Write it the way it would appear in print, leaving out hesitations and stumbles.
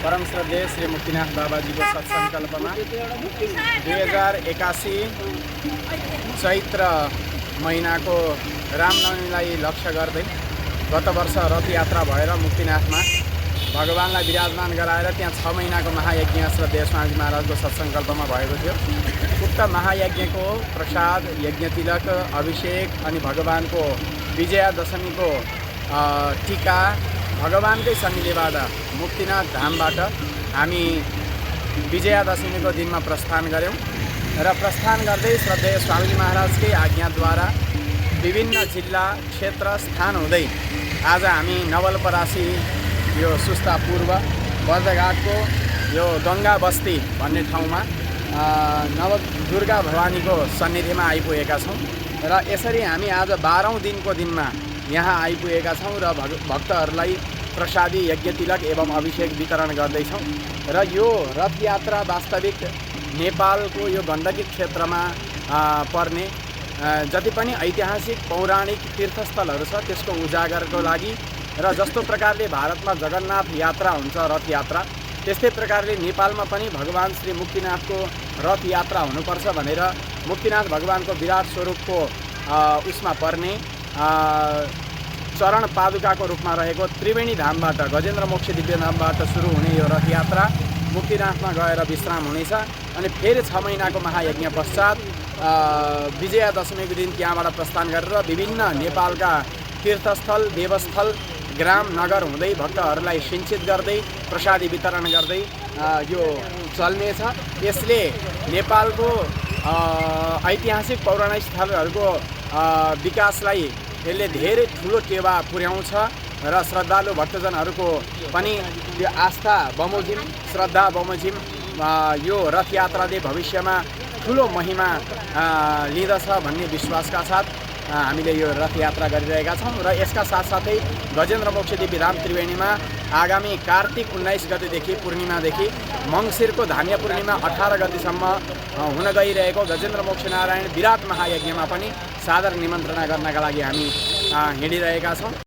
परम श्रद्धेय श्री मुक्तिनाथ बाबाजीको सत्सङ्कल्पमा 2081 चैत्र महिनाको रामनवमीलाई लक्ष्य गर्दै गत वर्ष रथ यात्रा भएर मुक्तिनाथमा भगवानलाई विराजमान गराएर त्यहाँ 6 महिनाको महायज्ञ श्रद्धेय स्वामी महाराजको सत्सङ्कल्पमा भएको थियो। उक्त महायज्ञको प्रसाद, यज्ञ तिलक, अभिषेक अनि भगवानको विजयादशमीको टीका भगवानकै सन्निधिबाट मुक्तिनाथ धामबाट हामी विजयादशमीको दिनमा प्रस्थान गऱ्यौँ र प्रस्थान गर्दै श्रद्धेय स्वामी महाराजकै आज्ञाद्वारा विभिन्न जिल्ला, क्षेत्र, स्थान हुँदै आज हामी नवलपरासी यो सुस्ता पूर्व बर्दघाटको यो गङ्गा बस्ती भन्ने ठाउँमा नवदुर्गा भवानीको सन्निधिमा आइपुगेका छौँ र यसरी हामी आज 12औं दिनको दिनमा यहाँ आइपुगेका छौँ र भक्तहरूलाई प्रसादी, यज्ञ तिलक एवं अभिषेक वितरण गर्दैछौँ र यो रथ यात्रा वास्तविक नेपालको यो गण्डकी क्षेत्रमा पर्ने जति पनि ऐतिहासिक पौराणिक तीर्थस्थलहरू छ त्यसको उजागरको लागि र जस्तो प्रकारले भारतमा जगन्नाथ यात्रा हुन्छ रथ यात्रा, त्यस्तै प्रकारले नेपालमा पनि भगवान श्री मुक्तिनाथको रथ यात्रा हुनुपर्छ भनेर मुक्तिनाथ भगवानको विराट स्वरूपको उसमा पर्ने चरण पादुकाको रूपमा रहेको त्रिवेणी धामबाट गजेन्द्र मोक्ष दिव्य धामबाट सुरु हुने यो रथ यात्रा मुक्तिनाथमा गएर विश्राम हुनेछ अनि फेरि 6 महिनाको महायज्ञ पश्चात विजयादशमीको दिन त्यहाँबाट प्रस्थान गरेर विभिन्न नेपालका तीर्थस्थल, देवस्थल, ग्राम, नगर हुँदै भक्तहरूलाई सिञ्चित गर्दै प्रसादी वितरण गर्दै यो चल्नेछ। यसले नेपालको ऐतिहासिक पौराणिक स्थलहरूको विकासलाई यसले धेरै ठुलो टेवा पुर्याउँछ र श्रद्धालु भक्तजनहरूको पनि यो आस्था बमोजिम, श्रद्धा बमोजिम यो रथ यात्राले भविष्यमा ठुलो महिमा लिँदछ भन्ने विश्वासका साथ हामीले यो रथ यात्रा गरिरहेका छौँ र यसका साथसाथै गजेन्द्र मोक्ष दिव्य धाम त्रिवेणीमा आगामी कार्तिक 19 गतेदेखि पूर्णिमादेखि मङ्सिरको धान्य पूर्णिमा 18 गतेसम्म हुन गइरहेको गजेन्द्र मोक्ष नारायण विराट महायज्ञमा पनि सादर निमन्त्रणा गर्नका लागि हामी हिँडिरहेका छौँ।